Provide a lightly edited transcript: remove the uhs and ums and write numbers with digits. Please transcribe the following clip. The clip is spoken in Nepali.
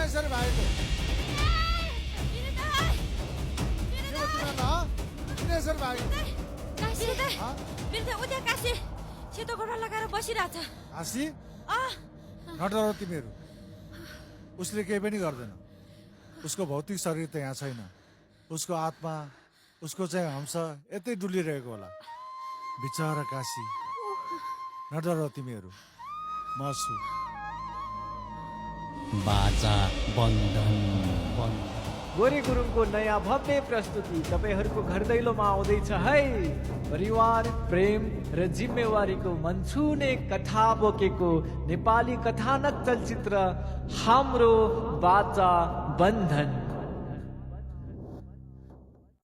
यसरी भागेको किन यसरी भागेको उता काशी सेतो कपडा लगाएर बसिरहेछ। हाँसी नडर तिमीहरू, उसले केही पनि गर्दैन। उसको भौतिक शरीर त यहाँ छैन, उसको आत्मा, उसको चाहिँ हंस यतै डुलिरहेको होला। बिचरा काशी, नडर तिमीहरू, म छु। बाजा बन्धन। गोरे गुरुङको नयाँ भव्य प्रस्तुति तपाईहरूको घर दैलोमा आउँदैछ है। परिवार, प्रेम र जिम्मेवारीको मनछुने कथा बोकेको नेपाली कथानक चलचित्र हाम्रो बाजा बन्धन।